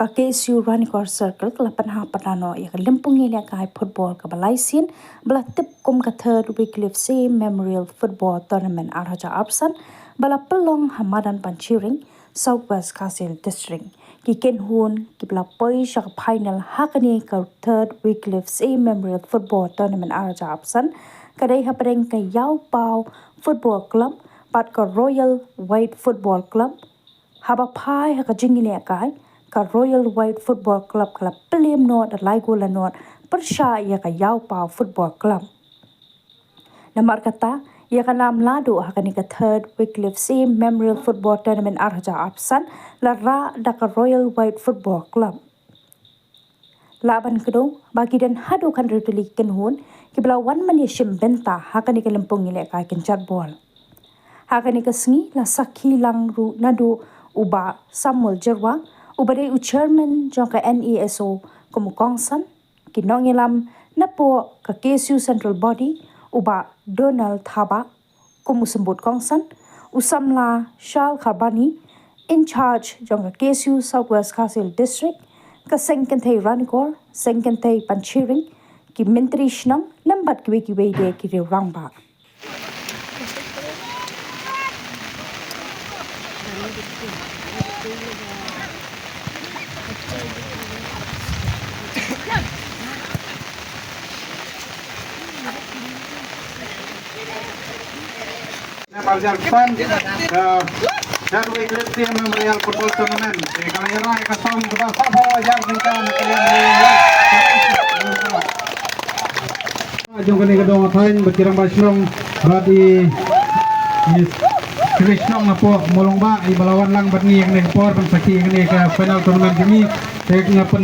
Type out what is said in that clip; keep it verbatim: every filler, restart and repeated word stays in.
Ka K S U Ranikor Circle ka la pynhap pynrah noh ïa ka lympung ïalehkai football kaba lai sien ba la tip kum ka Third Wycliffe Shame Memorial Football Tournament ar hajar arphew san ba la pynlong ha madan Panchhiring, South West Khasi Hills District. Ki kynhun kiba la poi sha ka final ha kane ka Third Wycliffe Shame Memorial Football Tournament ar hajar arphew san ka dei hapdeng ka Ïawpaw Football Club bad ka Royal White Football Club. Haba phai ha ka jingïalehkai, ka Royal White Football Club ka la pynliem noh da lai gol la nod pyrshah ïa ka Ïawpaw Football Club. Namar kata, ïa ka nam la duh ha kane ka Third Wycliffe Shame Memorial Football Tournament ar hajar arphew san la rah da ka Royal White Football Club. Lah ban kdew ba ki don haduh khathynriew tylli ki kynhun kiba la wan ban ïashim bynta ha kane ka lympung ïalehkai kynjat bol. Ha kane ka sngi la sakhi lang ruh naduh u Bah Samuel Jyrwa, uba dei u chairman jong ka N E S O kum u kongsan, ki nongïalam napoh ka K S U Central Body, u Bah Donald Thabah kum u symbud kongsan, u samla Shal Kharbani, in charge jong ka K S U South West Khasi Hills District, ka seng kynthei Ranikor, seng kynthei Panchhiring, ki myntri shnong, lem bad kiwei kiwei de ki riew rangbah. Ar hajar arphew san, eh, Third Wycliffe Shame Memorial Football Tournament. Eh, ka la ïaroh ïa ka song kaba saphew hajar tyngka na ka liang. Jong kane ka dong thaiñ bad ki rangbah shnong bad i, i secretary shnong napoh Mawlyngbah iba la wan lang bad ngi ha kane ka por ban sakhi ha kane ka final tournament jong ngi. Te nga pyn-